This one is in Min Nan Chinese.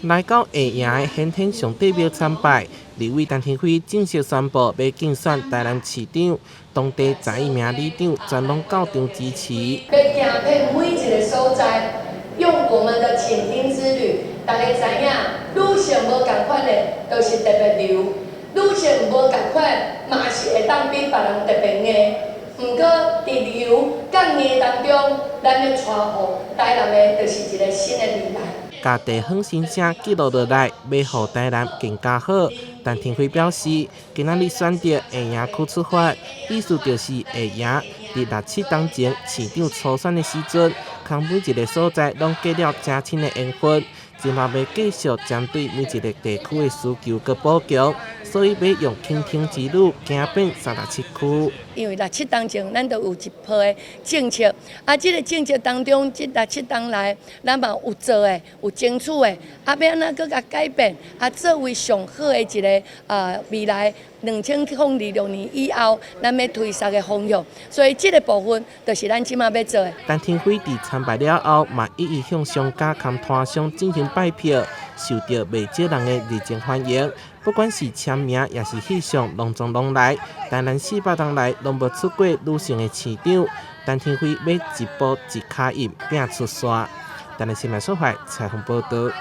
來到下營的玄天上帝廟參拜，立委陳亭妃正式宣布欲競選台南市長，當地11名里長全攏到場支持。欲行遍每一个所在，用我們的傾聽之旅，大家知影，女性無仝款的，就是特別柔；女性無仝款，嘛是會當比別人特別硬。毋過佇柔佮硬當中，咱欲帶予台南的，就是一个新的未來。共地方心聲記錄落來，欲予台南更加好。陳亭妃表示，今仔日選擇下營區出發，意思就是下營佇六七冬前市長初選的時陣，佇每一个所在攏結了誠深的緣分，這馬欲繼續針對每一个地區的需求閣補強，所以欲用傾聽之旅行遍37區。因為六七冬前，咱都有一波的政策，啊，這个政策當中，這六七冬來，咱嘛有做的，有爭取的，啊，欲按怎閣共改變，啊，作為上好的一个未來2026年以後，咱欲推捒的方向，所以這个部分就是咱這馬欲做的。陳亭妃佇參拜了後，嘛一一向商家佮攤商進行拜票，受著袂少人的熱情歡迎。不管是簽名，抑是翕相，攏總攏來。台南400冬來攏無出過女性的市長，陳亭妃欲一步一跤印，拼出線。台南新聞所採訪報導。